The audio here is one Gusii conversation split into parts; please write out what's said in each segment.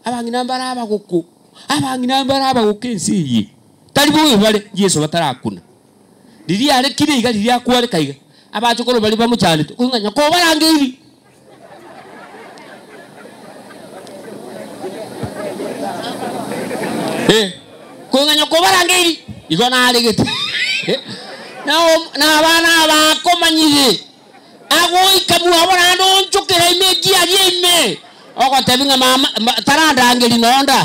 Abang'ina mbare abagoko, abang'ina mbare abagoko ense eye. Tari bobe bare Yeso batarakuna. Riria arekire iga, riria akwareka iga, abachokoro baria bamochandete, okonywa ng'a nyoko obarangeiri. Eh, okonywa ng'a nyoko obarangeiri, igo naregete. Na na abana aba akomanyire, agoika mwabo naende oonchokera ime ekiaria ime, ogotebia ng'a mama tarandangeria nonda.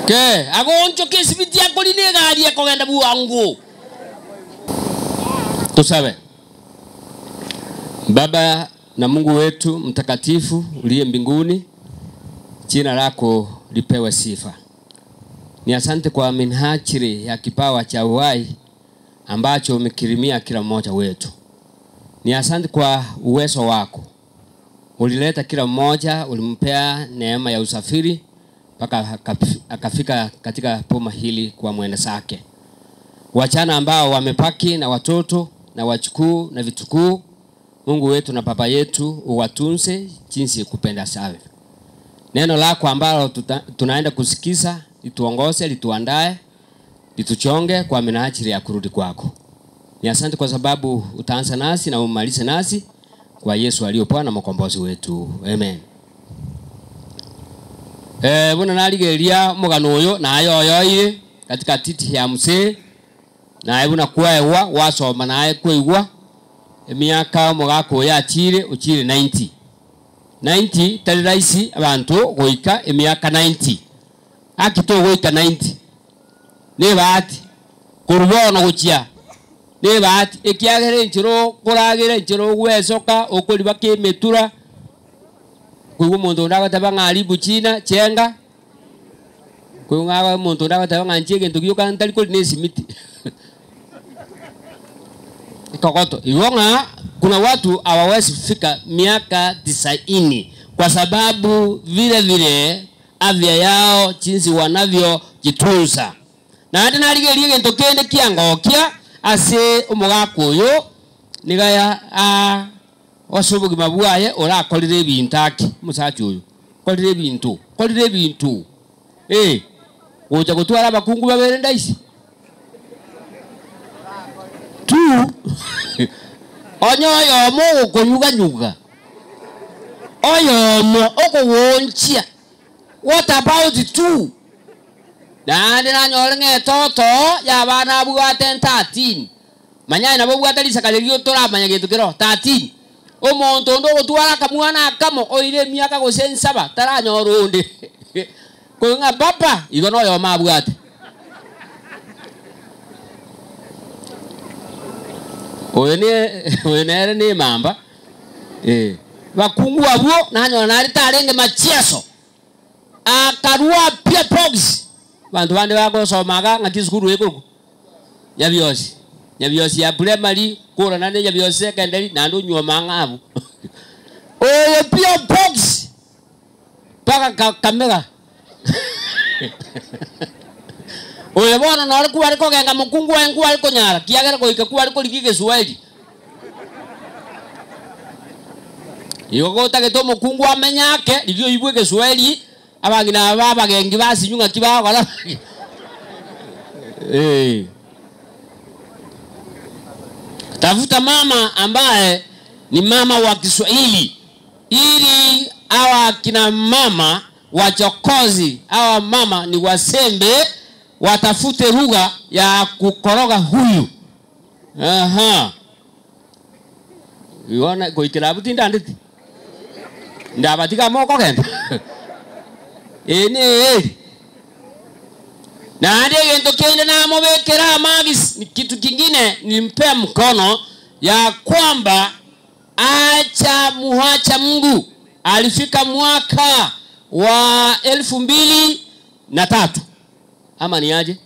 Ke, agoonchoka esibiti akorina egari ekogenda bwango. Tosabe. Baba na Mungu wetu mtakatifu uliye mbinguni, jina lako lipewe sifa. Ni asante kwa minajili ya kipawa cha uhai ambacho umekirimia kila mmoja wetu. Ni asante kwa uwezo wako. Ulileta kila mmoja, ulimpea neema ya usafiri mpaka akafika katika boma hili kwa mwenda zake. Wachana ambao wamepaki na watoto na wachukuu na vitukuu, Mungu wetu na Baba yetu uwatunze jinsi kupendezavyo. Neno lako ambalo tunaenda kusikiza lituongoze, lituandae, lituchonge kwa minajili ya kurudi kwako. Ni asante kwa sababu utaanza nasi na umalize nasi kwa Yesu aliye Bwana mkombozi wetu. Amen. Buna narigereria omogano oyo naye oyoire katika titi ya mzee naye buna kwaegwa gwasoma naye kwaigwa emiaka omogaka oyo achire ochire 90. 90 tari rahisi abanto goika emiaka 90. Aki togoika 90. Nebahati korwa bono gochia nebahati ekiagera enchera okoragera enchera ogwesoka okoribaka emetura koigwa omonto onde agoteba ng'a haribu china chenga koigwa ng'a omonto onde agoteba ng'a inche egento gioka ntari koria na esimiti ekogoto. Igo ng'a kuna watu hawawezi fika miaka tisaini kwa sababu vile vile afya yao jinsi wanavyojitunza. Naende narigereria egento kende kiangokia ase omogaka oyo, nigo aa ase obogima bwaye orakorire ebinto ake, omosacha oyo, okorire ebinto, okorire ebinto, eh, gocha gotwara abakungu babere ndaisi. Two, onye oyomo ogokonyuga-nyuga, oyomo okogoonchia, what about two? Naende nanyore ng'a etoto y'abana abwate 13, manya aye nabo obwate risaka riria otoramanya gento keroo, 13. Omonto onde ogotwara akamwana akamo oire emiaka gose ensaba taranyora onde. Koigwa ng'a papa, igo noyomo abwate. Oyo ne oyo nere nemamba, eh. Bakungu abwo nanyora nare tarenge machieso, akarua pia box. Abanto bande bagosoma iga ng'aki esukuru ekorokwa Nyabiosi, Nyabiosi ya primary, kora naende Nyabiosi secondary, naende onyuoma ang'e abwo. Oyo pia box. Mpaka Kakamega. Oyo bono nore kware kogenga mokungu oye nkware konyara, kiagera goika kware korigia egeswahili. Igo gotagete omokungu amenye ake, riria oibwe egeswahili, abang'ina aba abagengi basinywe ng'aki bagokora Eh. Tafuta mama ambaye ni mama wa Kiswahili ili hawa kina mama wachokozi, hawa mama ni wasembe, watafute lugha ya kukoroga huyu. Aha. Igo goikera abwo tindandeti. Ndabatiga mokogenda. Eye neyeri. Naende egento kende namobekera amagisi, ni kitu kingine nimpea mkono ya kwamba Acha muacha Mungu. Alifika mwaka wa 2003 ama ni aje?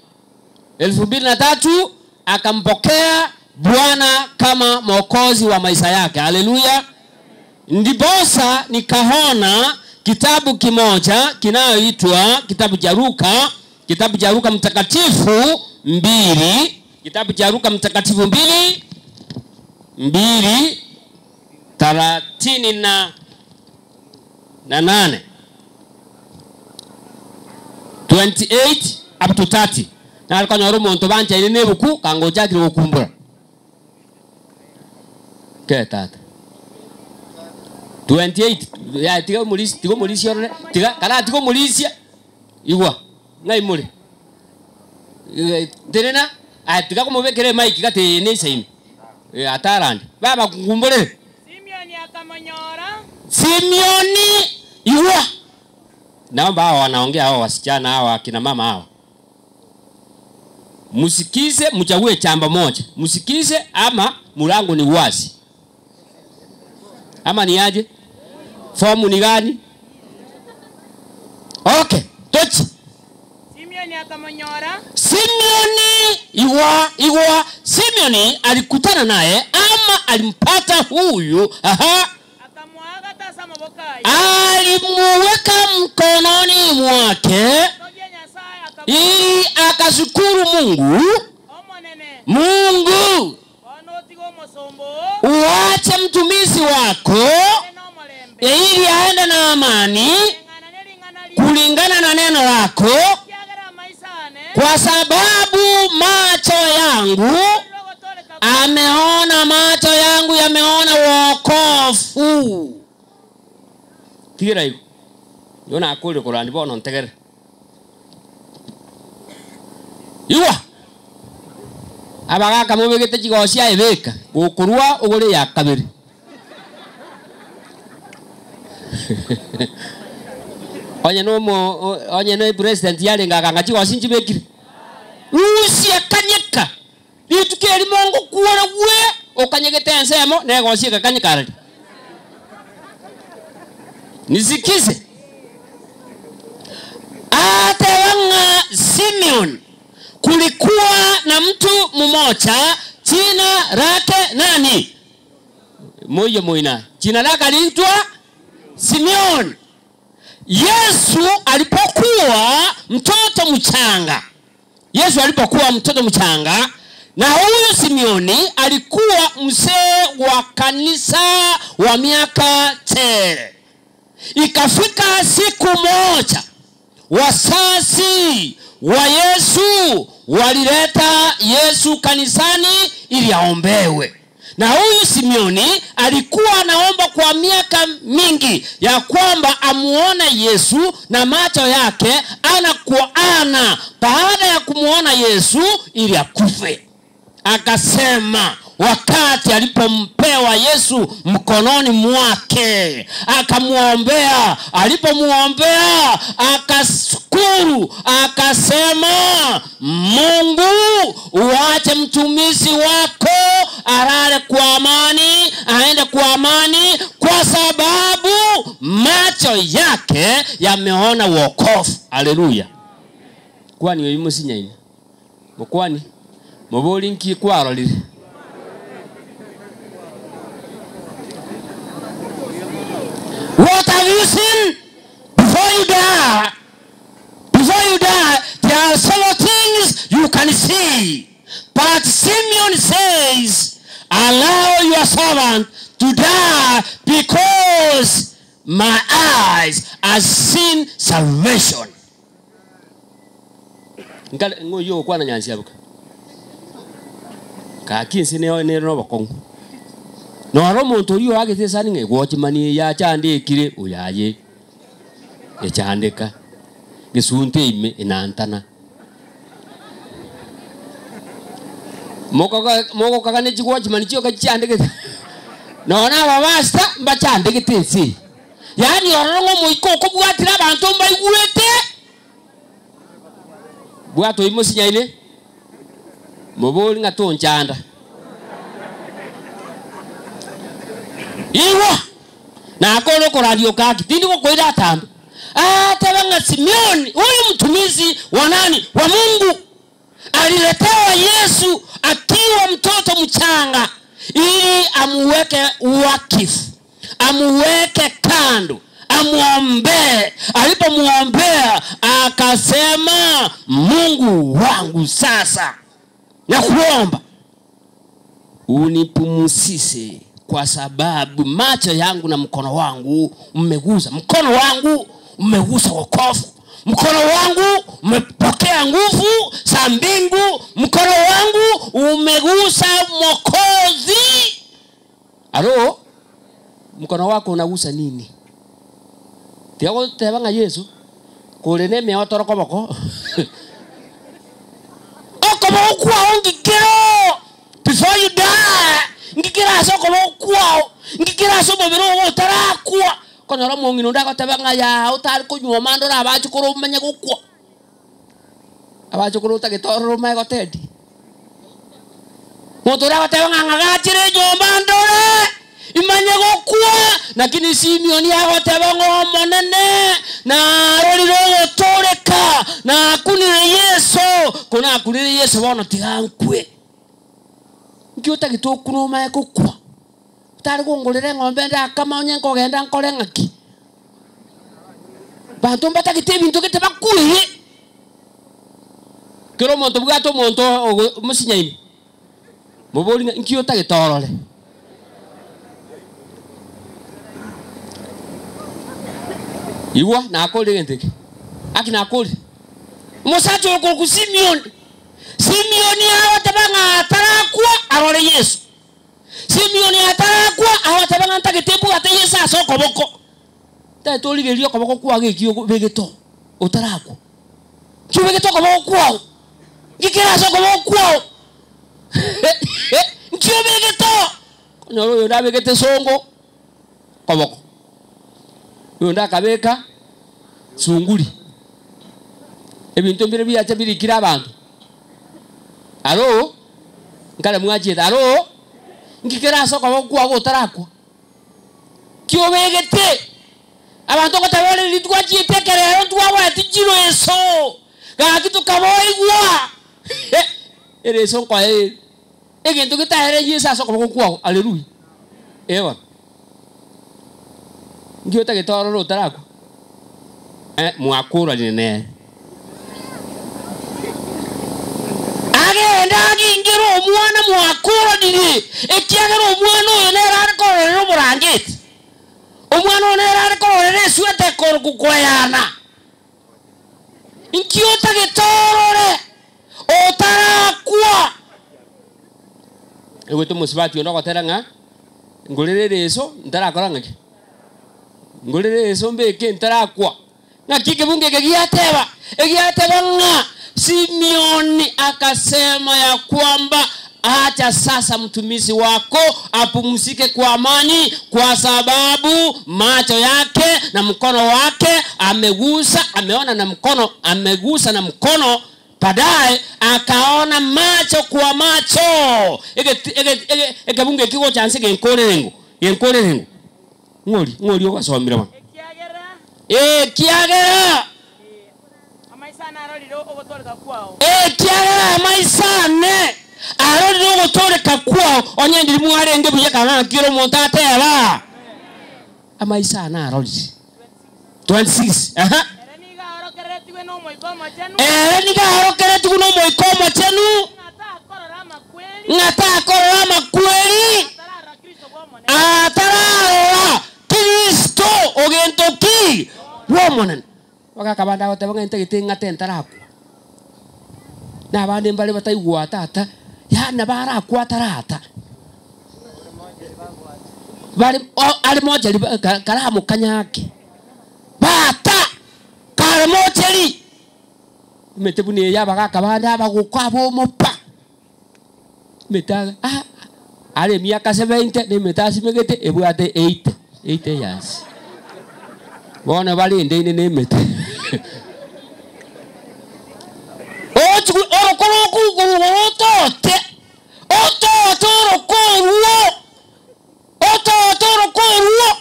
2003 akampokea Bwana kama mwokozi wa maisha yake. Haleluya! Ndiposa nikaona kitabu kimoja kinayoitwa kitabu cha Luka, kitabu cha Luka mtakatifu 2, kitabu cha Luka mtakatifu 2. Mbili taratini na na nane. 28 up to 30. Nare konyora omonto banchaine na ebuku kanga ochakire gokumbura. Kee tata. 28 yaya tiga omorisia tiga omorisia orore tiga karatiga omorisia igwa ng'ai more? Tenena aye tiga komobekera emic gati eye ne esaini eh atarande baba nkumborere. Simioni akamonyora. Simioni igwa naomba hawa wanaongea hawa wasichana hawa akina mama hawa musikize mchague chamba moja musikize ama mulango ni wazi ama ni aje fomu ni gani okay tochi Simioni akamonyora. Simioni igwa igwa Simioni alikutana naye ama alimpata huyu aha Akamoagata ase amaboko aye. Alimuweka mkononi mwake Togia Nyasaye akabora. ili akashukuru Mungu. Omonene. Mungu Bono otige omosomba oo. uache mtumishi wako Aende nomorembe. ili aende na amani Koreng'ana ne ring'ana riao. kulingana na neno lako, Ekiagera amaiso ane. kwa sababu macho yangu Orire ogotooreka kwao. ameona, macho yangu yameona wokovu. Tigera igo. Igo nakorire korandi bono ntegerere. Igwa! Abagaka mobegete chigosi aye beka, gokorwa ogore eya kabere. Onye nomo onye ne president yarenge akanga chigosi nchibekire. Rusia kanyeka! Rituko erimo ngokuora gwe okanyegete ensemo na egosi egakanyeka arari. Nisikize. Ateba ng'a Simeon, kulikuwa na mtu mmoja jina lake nani? Moiyo moina. Jina lake aliitwa Simeon. Yesu alipokuwa mtoto mchanga, Yesu alipokuwa mtoto mchanga, na huyu Simeoni alikuwa mzee wa kanisa wa miaka tele. Ikafika siku moja, wazazi wa Yesu walileta Yesu kanisani ili aombewe. Na huyu Simeoni alikuwa anaomba kwa miaka mingi ya kwamba amuone Yesu na macho yake ana kwa ana, baada ya kumuona Yesu ili akufe. Akasema wakati alipompewa Yesu mkononi mwake akamuombea, alipomuombea akashukuru, akasema, Mungu uache mtumishi wako alale kwa amani, aende kwa amani, kwa sababu macho yake yameona wokovu. Haleluya. Kwani oyu mosinyaine? Mokwani? Mobori nki kwarorire? What have you seen before you die? Before you die, there are several things you can see. But Simeon says, allow your servant to die because my eyes have seen salvation. Nkare ng'o oyio ogokwana nyansi abuka? Gaki ense neo nere nobokong'u. Noro omonto oyio oagete esani ng'a egwochimani eye achandekire, oyo aye echandeka, gesunte ime enantana. Mokoga mogokaga ne chigwochimani chioka chichandegete. Nonya na abapastor mbachandegete ense eye. Yaani ororo ng'a omoika okobwatire abanto mbaigwete. Bwata oyio mosinyaine, mobori ng'a tonchanda. Igwa! Nakore okoraria okaki, tindi gokoira atambe. Ateba ng'a Simeoni, huyu mtumishi wa nani? Wa Mungu, aliletewa Yesu akiwa mtoto mchanga ili amuweke wakifu, amuweke kando, amuombee. Alipomuombea akasema, Mungu wangu sasa nakuomba. Unipumusise kwa sababu macho yangu na mkono wangu umegusa, mkono wangu umegusa wokovu, mkono wangu umepokea nguvu za mbingu, mkono wangu umegusa Mwokozi. Alo, mkono wako unagusa nini? Tiga goteba ng'a Yesu kore na emeotoro koboko okoboko kwao ngikero before you die ngikere ase okoboko kwao ngikere ase omobere ogo otarakwa okonyora omong'ina onde agoteba ng'a yaa otari konywa omande ore abachokoro omanye gokwa abachokoro otagete ororo omanye gotendi. Monto oria agoteba ng'a ng'agachere enyomba ndore, imanye gokwa, lakini Simioni agoteba ng'a Omonene narorire ogotooreka, nakunire Yeso, konakunire Yeso bono tiga nkwe. Nki otagete okune omanye gokwa? Otari kongorera eng'ombe ndakama onye nkogenda nkore ng'aki? Banto mbatagete ebinto gete bakweye. Kera omonto bwate omonto ogo mosinyaine, mobori ng'a inki otagete orore. Igwa, nakorire egento eke, aki nakorire. Omosacha oyo okorokwa Simioni, Simioni agoteba ng'a atarakwa arore Yeso. Simioni atarakwa agoteba ng'a ntagete mbwate Yeso ase okoboko. Ntagete origererie okoboko kwao geki obegete oo, otarakwa. Nki obegete okoboko kwao? Nki kere ase okoboko kwao? Nki obegete oo? Okonyora oyonde abegete esongo koboko, oyonde akabeka sunguri. Ebinto mbire biacha birikire abanto. Aro, nkare mwachiete aro, nki kere ase okoboko kwao otarakwa? Ki obegete? Abanto ngoteba bare riria twachiete ekerero ntwabwati chireso, gaki tokaboigwa. Ereso nkoe ere, egento getaere Yeso ase okoboko kwao. Haleluya! Ee bono. Nki otagete orore otarakwa? Eh, mwakorwanire nere. Agende agingere omwana mwakoranire, ekiagera omwana oyo nere are kororera oborangeti. Omwana oyo nere are kororera esweta ekorokwa koyana. Inki otagete orore otarakwa? Egwete omosubati onde ogotera ng'a ngorere ereso ntarakora ng'aki? Ngorere ereso mbeke ntarakwa. Naki ekebungo eke giateba? Egiateba ng'a Simioni akasema ya kwamba, Acha sasa mtumishi wako apumzike kwa amani, kwa sababu macho yake na mkono wake amegusa, ameona na mkono, amegusa na mkono, baadaye akaona macho kwa macho. Ege- ege- ege- Ekebungo eki gocha nse genkorerengo, genkorerengo. Ng'ori, ng'ori ogosomire bono. Ekiagera. Ekiagera. Amaiso ane arorire ogotooreka kwao. Ekiagera amaiso ane arorire ogotooreka kwao. Onye ndiri mwarenge buya kana naki ere omonto ateba, Amaiso ane arorire. 26, aha. Ere nigo aorokereretigwe n'Omoika Omochenu. Ere nigo aorokeretigwe n'Omoika Omochenu. Ng'a takorora amakweri. Ng'a takorora amakweri. Atararora Kristo bw'Omonene. Atararora Kristo ogento ki? Bw'Omonene. Bagaka bande agoteba ng'a intagete ng'ate ntarakwa. Na abande mbare bataigwa tata, yaani nabo arakwa atarata. Bare o are mocheri ba ka karamokanye ake. Bata! Kare mocheri! Emete buna eye abagaka bande abagoka abomopa. Emete aga ah are emiaka 70 na emete asimegete ebwate 80, 80 years. Bono barendeine na emete. Ochi orokoro okogoro igoro otote, otote oroko orwo, otote oroko orwo.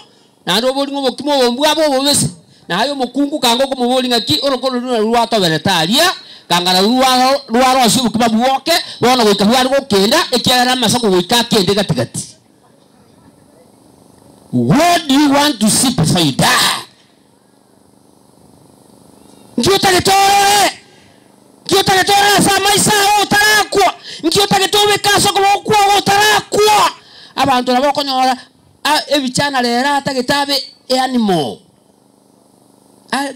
Naende oborie ng'a obokima obo mbwabe obobese, na aye omokungu kanga okomoboria ng'aki oroko roria narwo rwatoberete aria, kanga narwo rwaro rwarosia obokima bwoke, bono goika bware gokenda, ekiagera amasaku goika akende gati gati. What do you want to see before you die? Nki otagete orore? Nki otagete ore ase amaiso ao otarakwa? Nki otagete obeke ase okoboko kwao otarakwa? Abanto nabo okonyora ebichana rero atagete abe eanimo.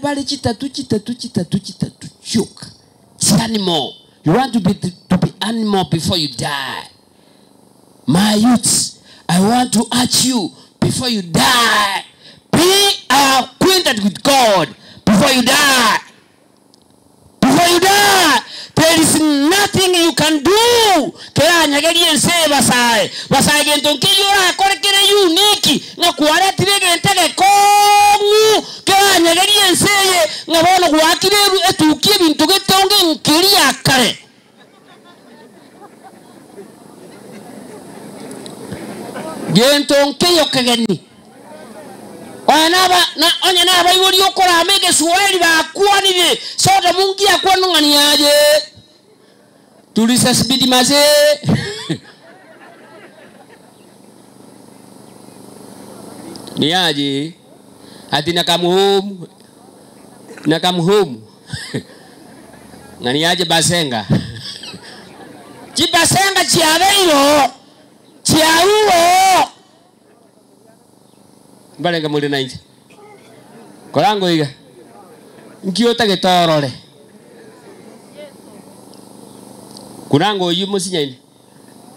Bare chitatu chitatu chitatu chitatu chioka chianimo. You want to be to be animal before you die. My youths, I want to urge you before you die, be acquainted with God before you die. Before you die, there is nothing you can do keranyagerie ense eye basae. Basae gento nkeiyo orakore kere unique ng'a kwaretire egento egekong'u keranyagerie ense eye ng'a bono gwaakire etuki ebinto gete onge nkeria kare. Gento nkeiyo kegeni. Onye naba, na, onye nabaibori okorama egesuaeri bakwanire, Sodomu ngiakwanwa ng'a niaye. Tulisa sibidi maze. Niaje. Ati nakamuhomu. Nakamuhomu. Ng'a niaje basenga. Chibasenga chiabeire oo. Chiarure oo. Mbarenge more nainche? Korango iga, nki otagete orore? Kunanga oyio mosinyaine,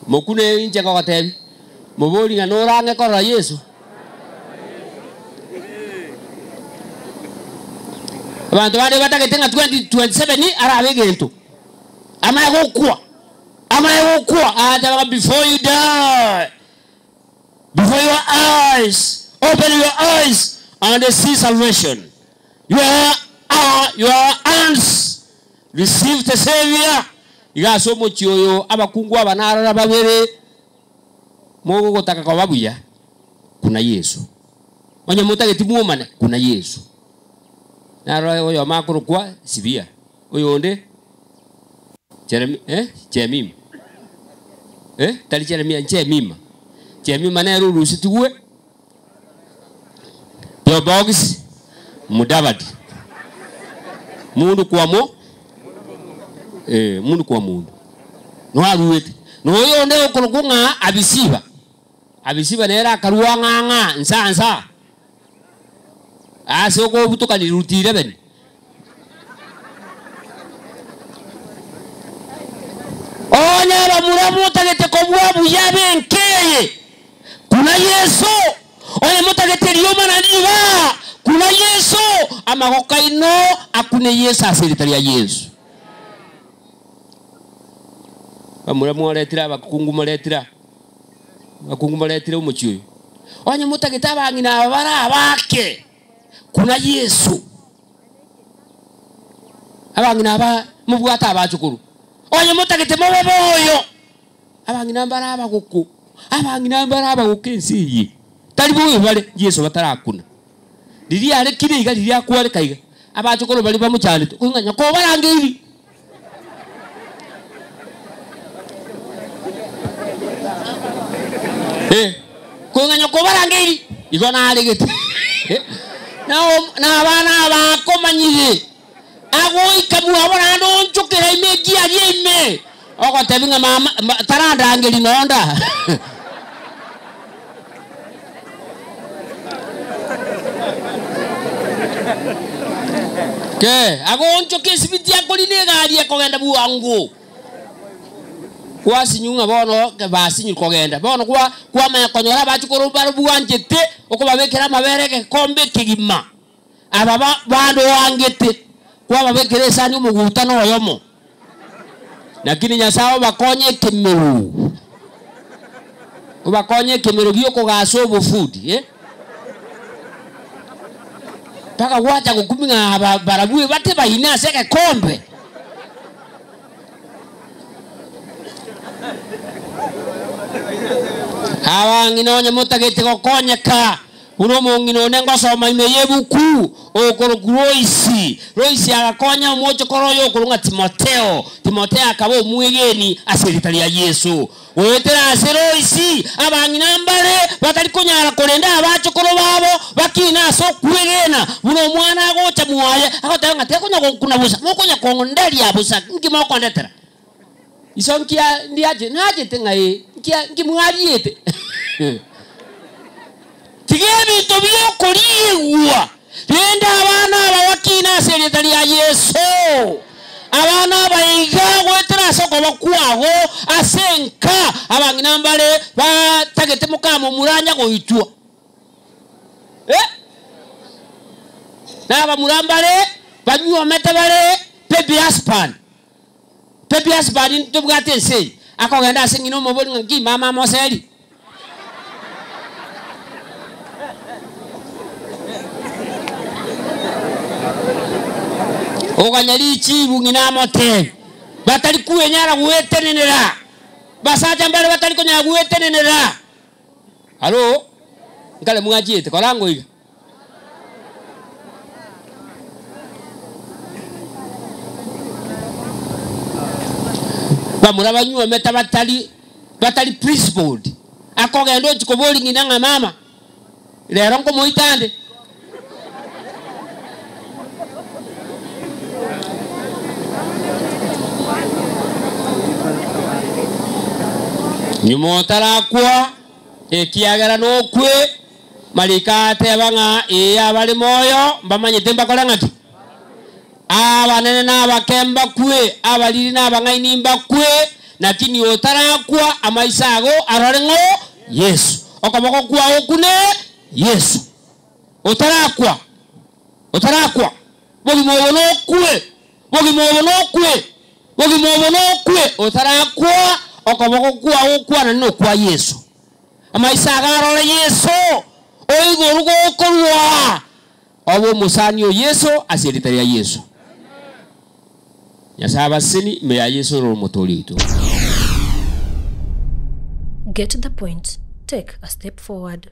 mokune inche ngogotebia, moborie ng'a norang'e korora Yeso. Abanto bande batagete ng'a 2027 arabe egento, amanye gokwa, amanye gokwa, agateba ng'a before you die. Before your eyes, open your eyes and see salvation. Your, your hands receive the Savior. Iga ase omochie oyo abakungu aba narora babere mogogotaka koba buya kuna Yeso. Onye motageti mwomane kuna Yeso. Narora oyomo akorokwa Sibia, oyonde Jeremi, eh, Jemima. Eh, tari Jeremia, Jemima. Jemima nere orusetigwe Yobox Mudavadi. Mundu kwa mo eh, mundu kwa mundu. Noaruete. Noyo onde okorokwa ng'a Abisiba. Abisiba nere akarua ng'a ng'a nsa nsa. Ase okobutokaniri ruti 11. Onye abamura motagete kobua buya b'enka eye, kuna Yeso. Onye motagete rioma na riba, kuna Yeso. Amagoko aino akune Yeso ase erita ria Yeso. Bamura mwaretire abakungu moretire aa, abakungu moretire omochie oyo. Onye motagete abang'ina aba bare abake, kuna Yeso. Abang'ina aba mobwate abachukuru, onye motagete mobe boyo, abang'ina mbare abagoko, abang'ina mbare abagoko ense eye, tari boyo bare Yeso batarakuna. Riria arekire iga, riria akwareka iga, abachukuru baria bamochandete, okonywa ng'a nyoko obarangeiri. Eh, kong'a nyoko obarangeiri, igo naregete. Na na abana aba akomanyire, agoika mwabo naende onchokera ime ekiaria ime, ogotebi ng'a mama ma tarandangeri nonda. Ke, agoonchoka esibiti akorina egari ekogenda bwango. Gwasinywa ng'a bono basinyire kogenda, bono kwa kwamanya konyora abachukuru bare bwanchete okobabekera amabere egekombe ekegima. Aba ba bande oangete, kwababekera esani omogutano oyomo. Lakini Nyasae obakonye ekemero, obakonye ekemero gi'okogasa obofudi, eh. Mpaka gwacha gokumia ng'a aba barabwo ebate baine ase egekombe. Abang'ina onye motagete gokonyeka. Buna omong'ina one ngosoma ime y'ebuku, okorokwa Loisi. Loisi agakonya omochokoro oye okorokwa ng'a Timotheo. Timotheo akaba omwegeni ase erieta ria Yeso. Goetera ase Loisi, abang'ina mbare batari konyara korenda abachokoro babo bakine ase okwegena, buna omwana agocha mwaye, agoteba ng'a tekonya gonkuna bosa, mokonya konderia bosa, nki mokondetera? Iso nkia ndiache nachete ng'a ee, nkia nki mwariete? Tiga ebinto bi'okoriigwa, rende abana aba bakine ase erieta ria Yeso. Abana aba iga goetera ase okoba kwago ase enka, abang'ina mbare batagete mokamomura anya goitwa. Eh! Na abamura mbare banyuomete bare baby husband. Baby husband ntobwate ense eye, akogenda ase ng'ina omobori ng'a nki mama amoseri. Oganya richibu ng'ina amotebi, batari kwenyara gwetenenera, basacha mbare batari konyara gwetenenera. Aro, nkare mwachiete korang'o iga. Bamura banywomete batari batari principled, akogenda ochia koboria ng'ina ng'a mama, rero nkomoita ande? Nyuma otarakwa, ekiagera nokwe. Mariko ateba ng'a ee abare moyo mbamanyete mbakore ng'aki? Abanene na abake mbakwe, abariri na abang'aini mbakwe, lakini otarakwa amaiso ago arore ng'o? Yeso. Okoboko kwao okune Yeso. Otarakwa, otarakwa, bogima obo nokwe, bogima obo nokwe, bogima obo nokwe, otarakwa okoboko kwao okwanane nokwa Yeso. Amaiso agarore Yeso, oigorwe gokorwa obe omosani o Yeso ase erieta ria Yeso. Nyasae abasesenie ime ya Yeso ore omotoori oito. Get the point, take a step forward.